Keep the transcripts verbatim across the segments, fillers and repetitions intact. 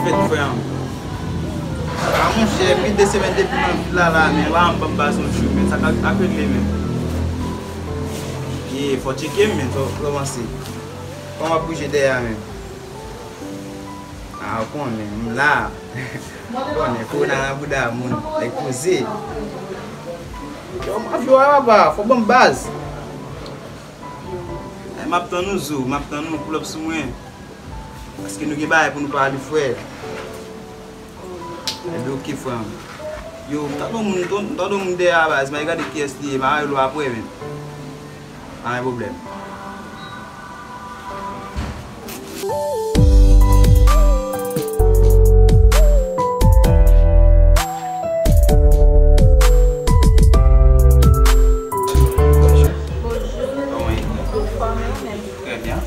Fèt, frè m. A, monchè, pi de semèn depi nan vil la, la, men pa m, pa m ba son jou, men sa k ap regle, men. Ye, fò tcheke m, men, fò kòmanse. Kòman w ap bouje dèyè a, men? A, w konnen, m la. W konnen, kowona nan bouda moun, nèg poze. Yo, m ap jwe a, papa, fò ban m baz. Ay, m ap tann ou, Zo, m ap tann ou, pull up sou mwen. Paske nou gen bagay pou nou pale, frè. Ebyen, oke, frè m. Yo, m tande yon moun, m tande yon moun dèyè a, baz, m al gade kiyès li ye, m a rele w apre, men. Pa gen pwoblèm. Bonjou. Kòman w ye? Anfòm, ou menm? Trè byen.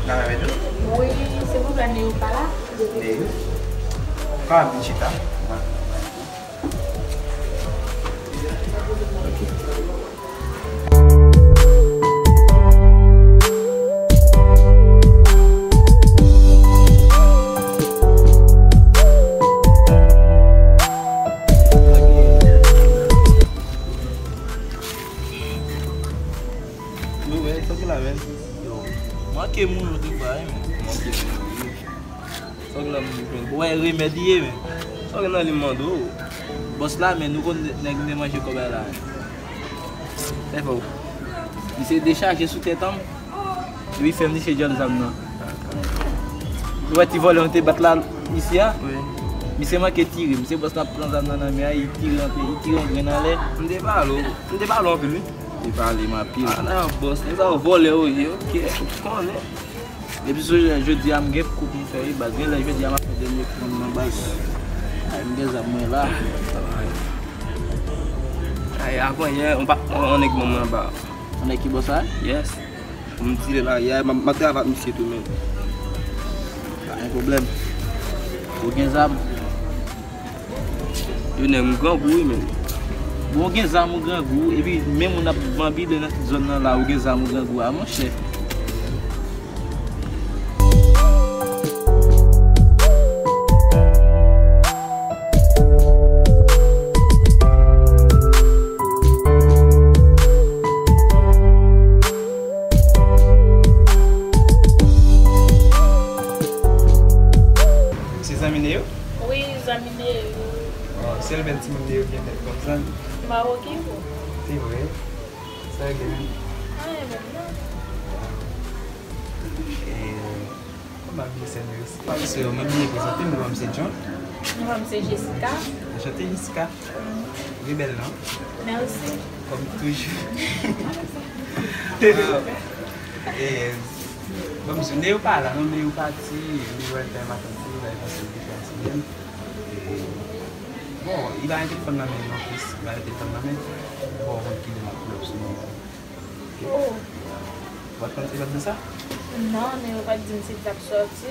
N ap avèk ou? Wi, silvouplè, Neo pa la? Neo? Ka vin chita. Ok. Yo, wè, sa ki la, men? Yo, manke moun yo te bay, men. Manke moun yo. Sa w gen la, m jwenn. Bon, wè, remèd li ye, men. Sa w gen nan li, m mande w. Bòs la, men nou konn nèg vin manje kòb la, men. Fè fò. Misye dechaje sou tèt an. Epi fè misye djòl zam nan. Ou wè ti vòlè nou te bat la isi a? Wi. Misye manke tire. Misye bòs la pran zam nan nan men a, li tire anpe, li tire yon grenn anlè. M te pale w. M te pale w anpil, wi. Te pale m anpil. A, nan bòs, nèg sa yo vòlè yo ye, oke, ou konnen. Epi sou jodi a, m gen kou pou m fè, wi, baz. Gen lè jodi a, m ap fè dènye kou m nan baz. Ay, m gen zam mwen la. Ay, avan yè, yon pa, yon nèg ban mwen anba. Yon nèg ki bò sa? Yes. Pou m tire la, yè, m, m ap travay ak misye tou, men. Pa gen pwoblèm. Ou gen zam? Yo nèg m grangou, wi, men. Bon, ou gen zam ou grangou, epi menm moun ap banbile nan tout zòn nan la, ou gen zam ou grangou a, monchè. Se zanmi Neo? Wi, zanmi Neo. Oh, sèl bèl timoun Neo gen nèt konsa. Mawoken, wi. Se vre? Sa regle menm? Anyen menm, non. E, kòman w ap bliye sè Neo? Pa bliye, mwen bliye prezante m, non, m se John. Non, m se Jessica. Anchante, Jessica. Ou bèl, non? Mèsi. Kòm toujou. E, bon, m di, Neo pa la, non, Neo pati, Neo al fè vakansi, li al pase yon ti vakansi li menm. E, bon, li pa gen telefòn nan men li non plis, li pa gen telefòn nan men. Bon, mwen ki lè m ap pull up sou Neo. Oh. Ou pa t konn se l ap di sa? Non, Neo pa t di m si l t ap sòti.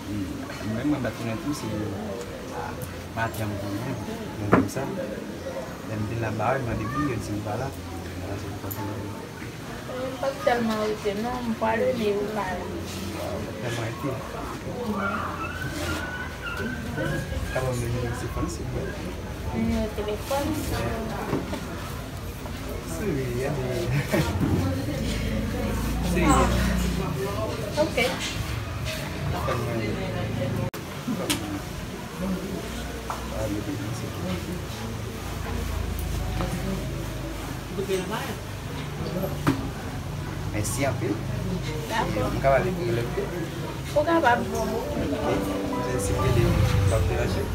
Hmm. Mwen menm, mwen pa t konnen tou, se, ah, maten an m konnen, mwen di m sa. Lè m vin la ba yo, m mande pou li, yo di m pa la. Ala se pou kontinye. Mwen pa t tèlman rete, non, m prale, men ou pa la. Ou pa t tèlman rete. Ka ban m nimewo telefòn, silvouplè? Nimewo telefòn? Souri, gade. Souri. Ok. Mèsi anpil. Dakò. M ka pale pou lè. Ou kapab, bon. Ok. Mwen se Fede, m ap deranje w.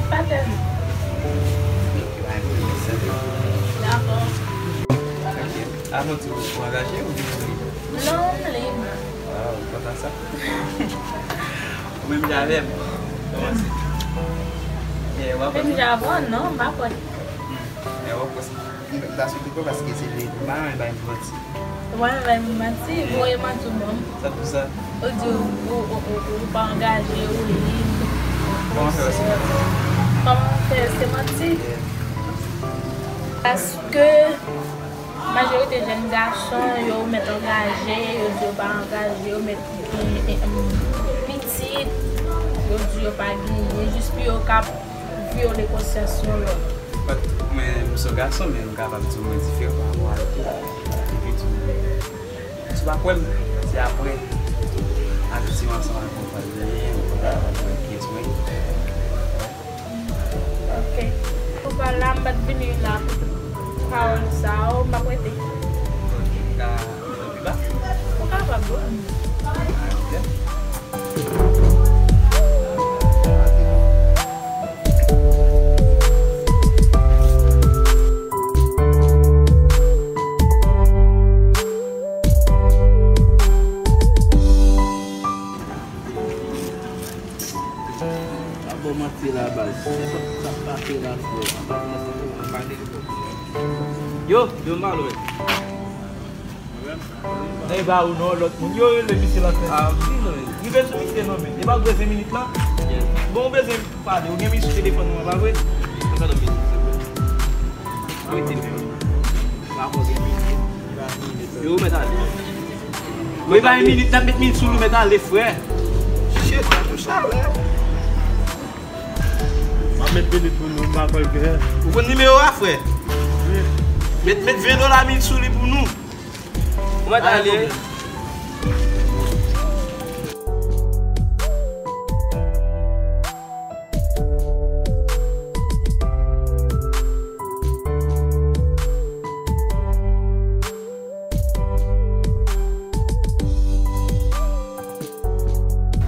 Pa tèlman. Ok, pa gen pwoblèm, mèsi anpil. Dakò. Ok. Avan tou, ou angaje oubyen ou lib? Non, m lib. Ah, m kontan sa. Ou menm jan avè m. Kòman se? Yeah, w ap... Menm jan avè w, non, m pa kwè. Hmm. Yeah, w ap kwè sa. M ta sou tout pwen paske se verite. M pa renmen bay manti. Ou pa renmen bay moun manti? Voye manti w ban m. Sa pou sa? Ou di ou, ou, ou, ou, ou pa angaje, ou lib. Kòman fè wè se manti? Kòman fè se manti? Yeah. Paske majorite jèn gason, yo mèt angaje, yo di yo pa angaje, yo mèt gen, eh, em, pitit, Yo di yo pa genyen, jis pou yo ka vyole konsyans yon lòt. But, men, m se yon gason, men m kapab di w mwen diferan pa rapò a yo tou. Epi tou, si w pa kwè m, se apre, avèti m ansanm avèk yon fwa l genyen, ou konn pral wè kiyès mwen ye. Ok. Pou pa la, m pa t vini la pou tout pawòl sa yo, m ap rete. Ok, m ka desann pi ba? Ou kapab, wi. Ah, ok. Pa ba w manti la, baz. Se sa k ap pase la, frè. Anba nan sa yo, anba nan yo. Yo, yo mal, wè. Nèg ba ou non, lòt moun. Yo rele misye la, frè. Ah, wi, non. Rive sou misye non, men. E pa vre ven minit la? Yes. Bon, ou bezwen pale. Ou gen misye sou telefòn ou an, pa vre? Konsa nan misye, se vre. Arete l. Pa vre, gen minit. Yo, mèt ale. Mwen bay minit, n ap met minit sou nou, mèt ale, frè. Shit, sa tou chalè. M ap met minit pou nou, m pa kwè l gen. Ou konn nimewo a, frè? Wi. Met, met ven dola minit sou li pou nou. Ou mèt ale.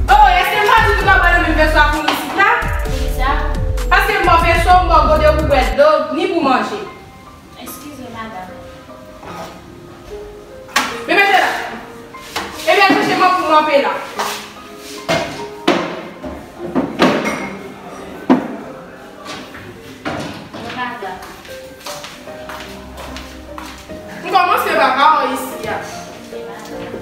Oh, èske m pa di w tout apre nou menm fè swa pou nou isit la? Poukisa? Paske m ba w fè swa, m ba w gode pou bwè dlo, ni pou manje. Eskize, madanm. Men mete la. Ebyen, chèche mwen pou mwen anpe la. Wi, madanm. M kòmanse pa ka wè isi a. Wi, madanm.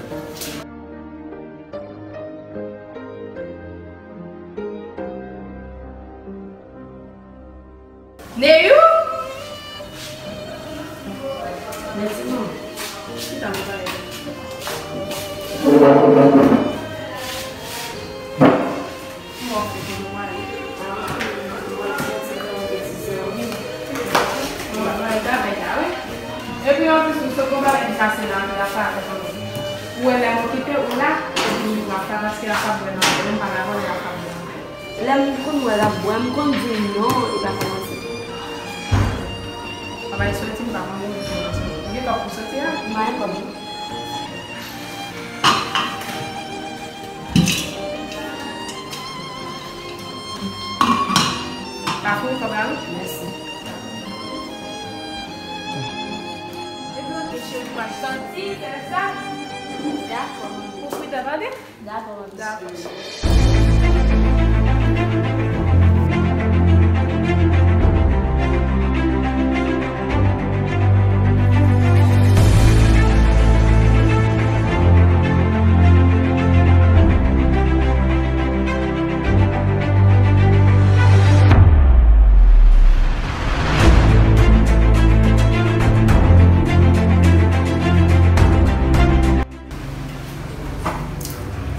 Neyou? Mèsi, non. Chita, mwen pale. Mwen fè pou nou ale. Mwen pale avèk la, wi. Epi, anplis, nou sot gon bagay ki pase la, anpil afè avèk mwen. Ou wè, lè m okipe ou la, ou toujou ap fè, paske la p ap bwè nan vè m, m pa nan vòlè, la p ap bwè nan vè m. Lè m konn wè l ap bwè, m konn di l non, li pa kòmanse. Papa, li soti, m pa konn moun ki kòmanse. Ou gen kòb pou soti a? M pa gen kòb, non. Pa fini kòb la, non? Mèsi. Epi, oke, cheri, m pral soti, se sa? Dakò, manmi. Ou pridan, tande? Dakò, manmi. Dakò.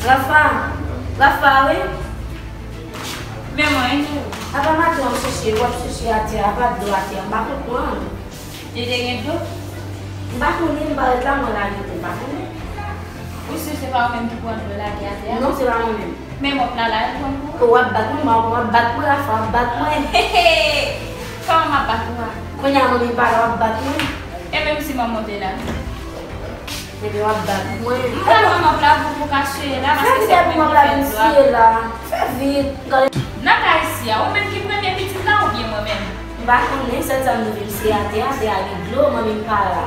Rafa, Rafa, wi. Men mwen, e nou? Apa maten w ap chèche, w ap chèche atè, apa dlo atè, m pa konprann. Te te gen dlo? M pa konnen, m pa ret la, mwen lage tou, m pa konnen. Ou si se pa ou menm ki pran dlo lage atè a? Non, se pa mwen menm. Men mòp la la, e pran pou ou? W ap bat mwen, w ap bat mwen, Rafa, w ap bat mwen. Kòman m ap bat ou a? Kounye a manmi pa la, w ap bat mwen. E menm si manman w te la? Ebyen, w ap bat mwen. M pral pran mòp la pou, pou ka siye la, paske se ou menm ki fè dlo a. Fè vit, pou mòp la vin siye la. Fè vit. Nan ka isi a, ou menm ki premye pitit la oubyen mwen menm? M pa konnen, sèl sa m vin siye atè a, atè a gen dlo, manmi m pa la.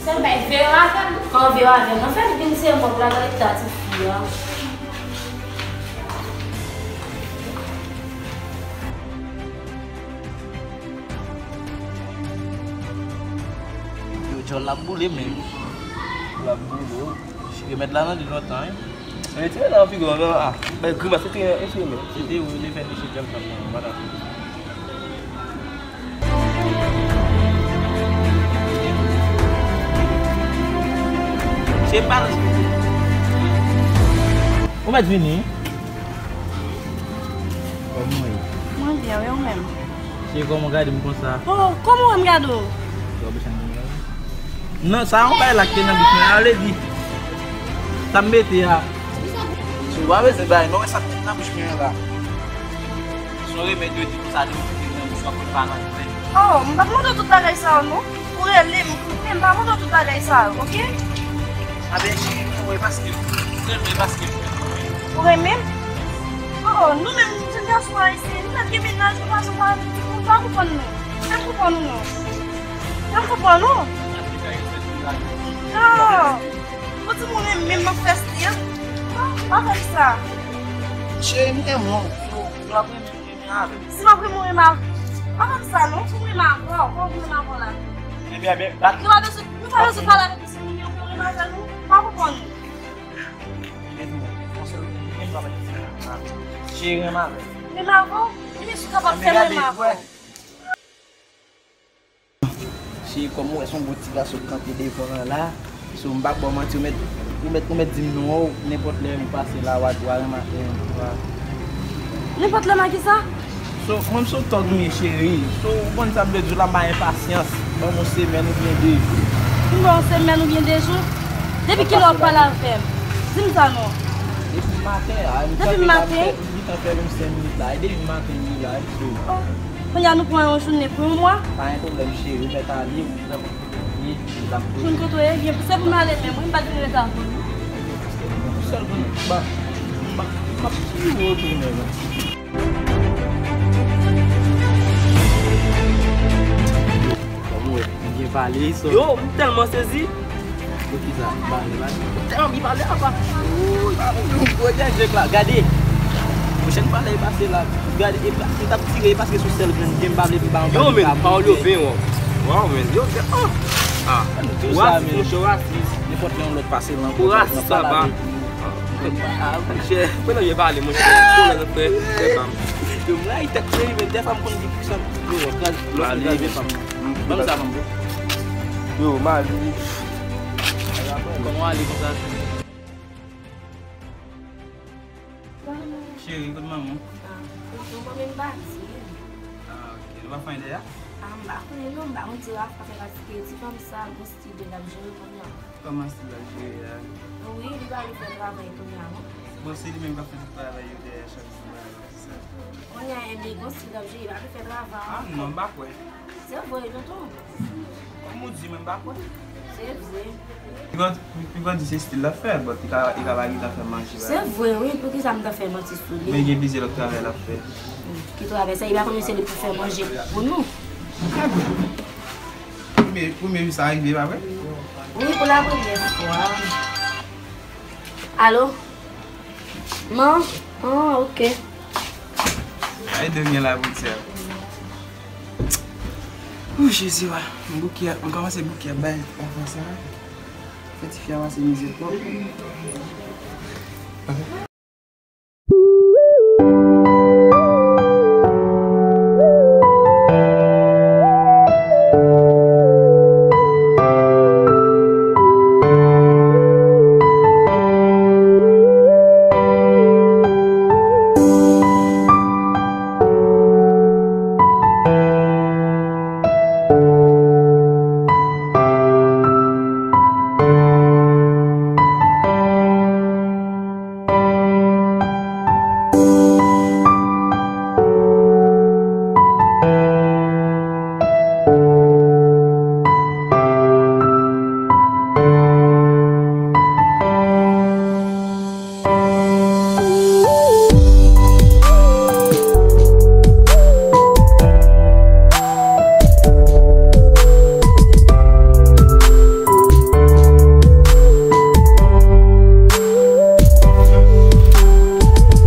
Sèl bay vero avè m. An vero avè m. An fèt, vin siye mòp la, gade eta ti fi a. Yo, djòl la ap boule menm. L ap boule, wi. Chire mèt la nan li lontan, wi. Retire nan figi w, non, a. Bay grimas, retire, retire mèt. Se te ou, li fè li chire djòl fanm nan, madanm. Se pa. Ou mèt vini. Mwen byen, wi, ou menm? Cheri, kòman w gade m konsa? Oh, kòman w wè m gade w? Nan, sa yon bagay la ki te nan bouch mwen, ale di. Sa m mete a. Si w pa bezwen bay, non, wè sa m met nan bouch mwen an la. Se yon remèd yo di konsa, depi w mete l nan bouch ou, apre l pa nan vre. Oh, m pa t mande w tout bagay sa yo, non. Ou rele m, koute m, pa mande w tout bagay sa yo, oke? A ben, cheri, mwen wè paske, mwen wè paske. Ou renmen m? Oh, nou menm, jenn gason ayisyen, nou mèt gen mennaj, nou pa janm pa, nou pa konprann nou. Fè m konprann ou non. Fè m konprann ou. Non. Ou di m ou renmen m, m ap fè stil. Pa fè m sa. Cheri, m renmen w. Yo, yo ap renmen m, renmen avè m. Si m ap renmen w, renmen avè m. Pa fè m sa non, fò m renmen avè w, fò m renmen avè w la. Ebyen, ebyen, bat. Nou pa bezwen, nou pa bezwen pale avèk misye, nou renmen avè nou, pa konprann nou. Cheri, renmen avè m. Renmen avè w? Ebyen, si w kapab fè m renmen avè w. Cheri, kòm ou wè se yon bon ti gason k kanpe devan an la, so m p ap ba w manti, ou mèt, ou mèt, ou mèt di m non an, nenpòt lè ou pase la, w a, w a ranmase yon, w a. Nenpòt lè m a kisa? So, mwen m se yon tòg m ye, cheri. So, ou konn sa m vle di w la, m pa enpasyans. Ban m yon semèn oubyen de jou. M ba w yon semèn oubyen de jou? Depi kilè w ap pale avè m? Di m sa non. Depi maten, a, m kanpe la, m fè, m gentan fè yon senk minit la. E depi maten m ye la, wi, so. Oh. Kounye a nou pran yon jounen pou yon mwa? Pa gen pwoblèm, cheri, ou mèt ale, ou mèt ale. Konn kote w ye, byen, se pou m ale menm, wi, m pa t vin ret avè w non. Sèl konn, ba, ba, m ap tiye w tounen la. Kòm ou wè, m byen pale, so. Yo, m tèlman sezi. Pou kisa? Pale, pale. Tèlman byen pale apa. Woy, pa moun nou gwo dèyè jèk la. Gade. Pwochèn fwa lè e pase la. Gade, e pa, e t ap tire, e paske sou sèl grenn pye, m pa vle pou ba yon. Yo, men, pawòl yo ven, wè. Waw, men, yo, se, oh. Ah. Ou rasis, monchè, ou rasis. Nenpòt lè yon lòt pase nan kontak, nan pale avèk li. Ah, monchè. Mwen nan byen pale, monchè. Kolè nan frè, frè pa m. Yo, m rayi tèt cheri, men dèfwa m konn di pwisan. Yo, kraz, lòt kraze fanm. Ban m sa, fanm. Yo, mari. Kòman w ale konsa? Cheri, kote manman w? Ah, tonton, manmi m pati. Ah, ok. Nou pa fè anyen dèyè? Ah, m pa konnen non, m pa konn si Rafa fè pati ke ti fanm sa, gon stil de l ap jere kounye a. Kòman stil l ap jere a? Wi, li pa vle fè travay kounye a non. Bon, se li menm k ap fè tout travay yo dèyè chak jou la, se sa? Kounye a, ebyen, gon stil l ap jere, li pa vle fè travay. Ah, non, m pa kwè. Se vre, tonton. Kòm ou di, mwen m pa kwè. Se vre. Piga, piga w di se stil l ap fè, but li ka, li ka pa gentan fè manje. Se vre, wi. Poukisa m ta fè manti sou li? Men gen plizyè lòt travay l ap fè. Ki travay sa? Li pa konnen se li pou fè manje pou nou. Premye, premye jou sa rive, pa vre? Wi, pou la premyè fwa. Alo? Man? Ah, ok. Ay, de gen la pou tè. Ou, Jezi, wa. M bouke, m kòmanse bouke bay anfan sa. Fè tifi a pase mizè twòp.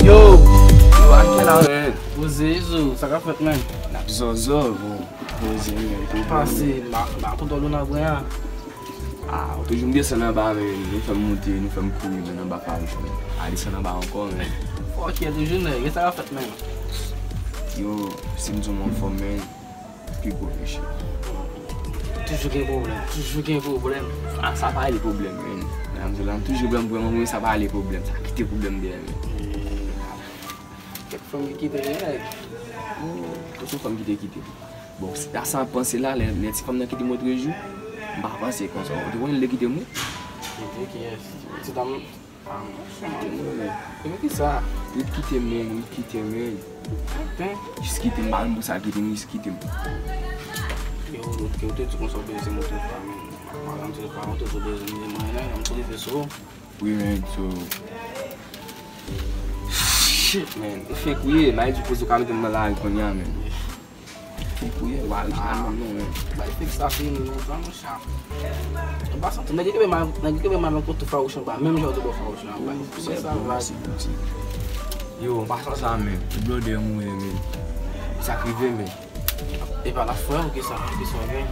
Yo! Yo, a kèl a, men? Poze, Izo, sa k ap fèt, men? N ap zòzò, bon, poze, men. Pase, m a, m a kontwòl ou nan gwen an. Ah, ou toujou m desann anba, men nou fè m monte, nou fè m kouri, men anba pa jwenn. A desann anba ankò, men. Fòkè toujou, nèg, e sa k ap fèt, men? Yo, si m di w m anfòm, men. Pi gwo peche. Toujou gen pwoblèm, toujou gen pwoblèm. Ah, sa pa rele pwoblèm, men. Medam, se la, m toujou pran pwoblèm, sa pa rele pwoblèm, sa kite pwoblèm dèyè, men. Kèk fanm ki kite, nèg. Yon fanm ki te kite m. Bon, se pa sa m panse la, lè, lè ti fanm nan kite m Otrejou, m pa panse konsa. Ou te konnen l te kite m, wi? Kite kiyès? Ti dam. Ah, non, kite m, wi. E poukisa? Li kite m, men, li kite m, men. Aten. Jis kite m, pa menm pou sa kite m, jis kite m. Yo, yo, yo te di konsa, ou bezwen se moto pa, men. Madanm te pa, ou te di bezwen de mwen, la, m tou rive sou. Wi, men, so. Shit, man. Ou fenk ou ye, m a di poze w ka mete m nan lari kounye a, man. Fenk ou ye, w a rive nan non, man. Bay fenk sa fini, non, pran nou chan. An pasan tou, nèg yo kenbe mal, nèg yo kenbe mal nan kote fawouch lan, pa menm jan yo te ba w fawouch lan, bay. Se sa, bay. Yo, an pasan sa, man. Blòdè mouri, man. Sa k rive, man. E pa la frè ou ki sa, ki sa gen?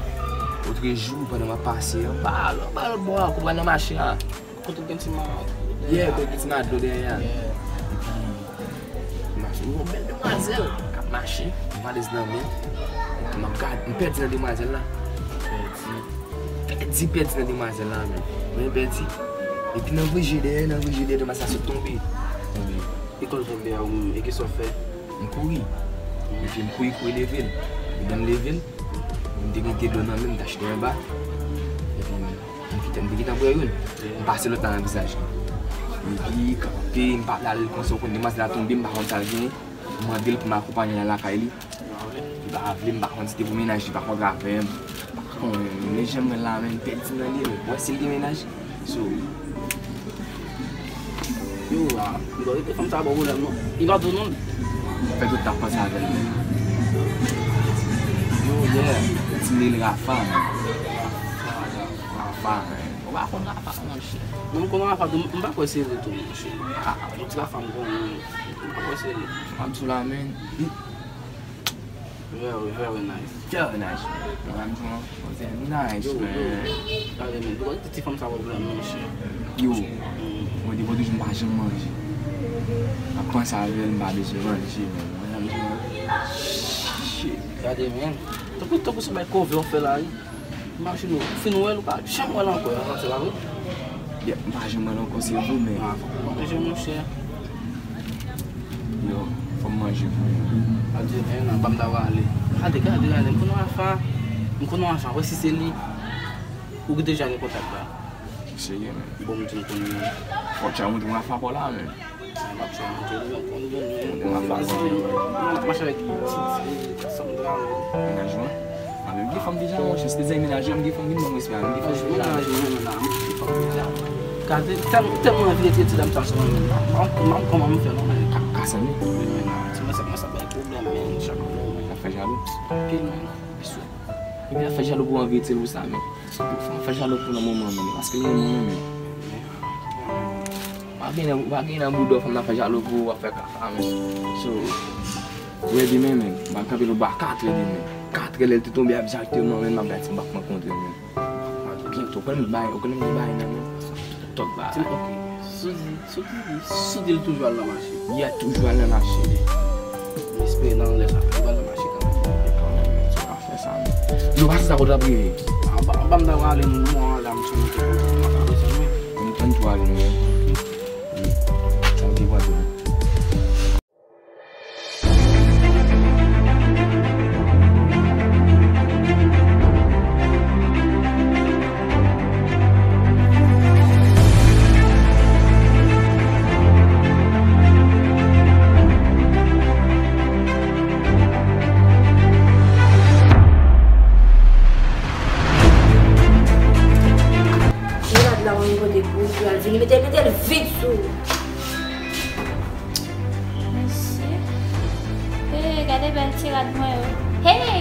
Otrejou, pandan m ap pase, anba, anba lòt bò a, ou konprann, nan mache a. Kote gen ti ma-, yeah, kote gen ti ma dlo dèyè a. Yeah. Epi, m mache, m wè yon bèl demwazèl k ap mache, m alèz nan men. Epi m ap gade, m pèdi nan demwazèl la. Pèdi. Pèdi, pèdi nan demwazèl la, men. Mwen pèdi. Epi nan vrije dèyè, nan vrije dèyè, demwazèl la sot tonbe. Tonbe. E kòman tonbe a ou menm? E kisa w fè? M kouri. Epi m kouri, kouri leve l. Epi lè m leve l, m te gen de dlo nan men m, m t achte anba. Epi m kite, m te gentan bwè youn. M pase lòt la nan vizaj li. Epi kanpe, m pa vle al konsa, ou konn demwazèl la tonbe, m pa konn sa l genyen. M mande l pou m akonpaye l al lakay li. Li pa vle, m pa konn si te pou mennaj li pa kontre avè m. M pa konnen, men jan m wè l la, men m pèdi nan li, men wè si l gen mennaj. So, yo, a, li pa rete fanm sa ba w pwoblèm, non. Li pa di w non. Fè tout t ap panse avè l, men. Yo, yeah. Ti nèg Rafa, men. Rafa, men. Ou pa konn Rafa, monchè. Mwen, m konn Rafa tou, m pa kwè se vre tou, monchè. Ah, yon ti Rafa m konnen, m pa kwè se vre. M ap di w la, men. Very, very nice. Very nice, man. Mwen, m di w, se nice, yo, man. Yo, gade, men, yo, ti fanm sa pwoblèm, monchè. Yo, mm. Mwen, depi toujou, m pa janm manje. M ap panse avè l, m pa bezwen manje, men. Mwen, m di w, shit. Gade, men. Tankou, tankou se bay kove w fè la, wi. Machin ou, fin wè l, ou pa janm wè l ankò, sa se pa vre? Yeah, m pa janm wè l ankò, se vre, men. Ah, fòk ou manje, monchè. Yo, fò m manje pou mwen. Adye, men, nan, ban m ta prale. Gade, gade, gade, m konn Rafa. M konn Rafa, wè si se li. Ou deja gen kontak la. Serye, men. Bon, m di l kounye a. Fò w tja montre m Rafa pa w la, men. M ap fè monte li, m ap konn vini. Mwen ap mache avèk ti, ti Sandra, men. Mennaj mwen? A, men m gen fanm deja, monchè. Si te zanmi mennaj mwen, m gen fanm, vin ban m respè a, men m gen fanm deja. Mennaj mwen, men la, m gen fanm deja. Gade, tèl-, tèlman anvi rete ti dam sa sou mwen, men. M pa konn kòman m fè, non, men. Ka, ka sanble. Wi, men la, ti mwen sa, mwen sa bay pwoblèm, men, chak jou, men. Sa fè jalou. Anpil, men. Epi ap fè jalou pou anvi rete l pou sa, men. Fò m fè jalou pou nan moman, men. Paske l renmen mwen, men. Pa gen nan, pa gen nan bouda fanm nan fè jalou pou w ap fè kaka, men. So, ou wè demen, men, m al kanpe nan bò a katrè demen. Katrè lè l te tonbe a egzakteman, men, m ap bay ti bak mwen kontre, men. Byen, ou konnen m bay, ou konnen m bay nan men. Tòt bagay. Ok. Sou di, sou di, sou di l toujou al nan mache. Yeah, toujou al nan mache. M espere nan lè sa, li pral nan mache kanmenm. Kanmenm, men, sa ka fè sa, men. Nou pa se sa kote l ap rive. Anba, anba m ta prale, m pran zam sou moto pou m ap fè sa, men. M tann tou ale, men. Wi. Sa m te prale. Li rad la, ou kote pou ou pral vini, mete, mete l vit sou ou. Mesye. Hey, gade bèl ti rad mwen yo. Hey,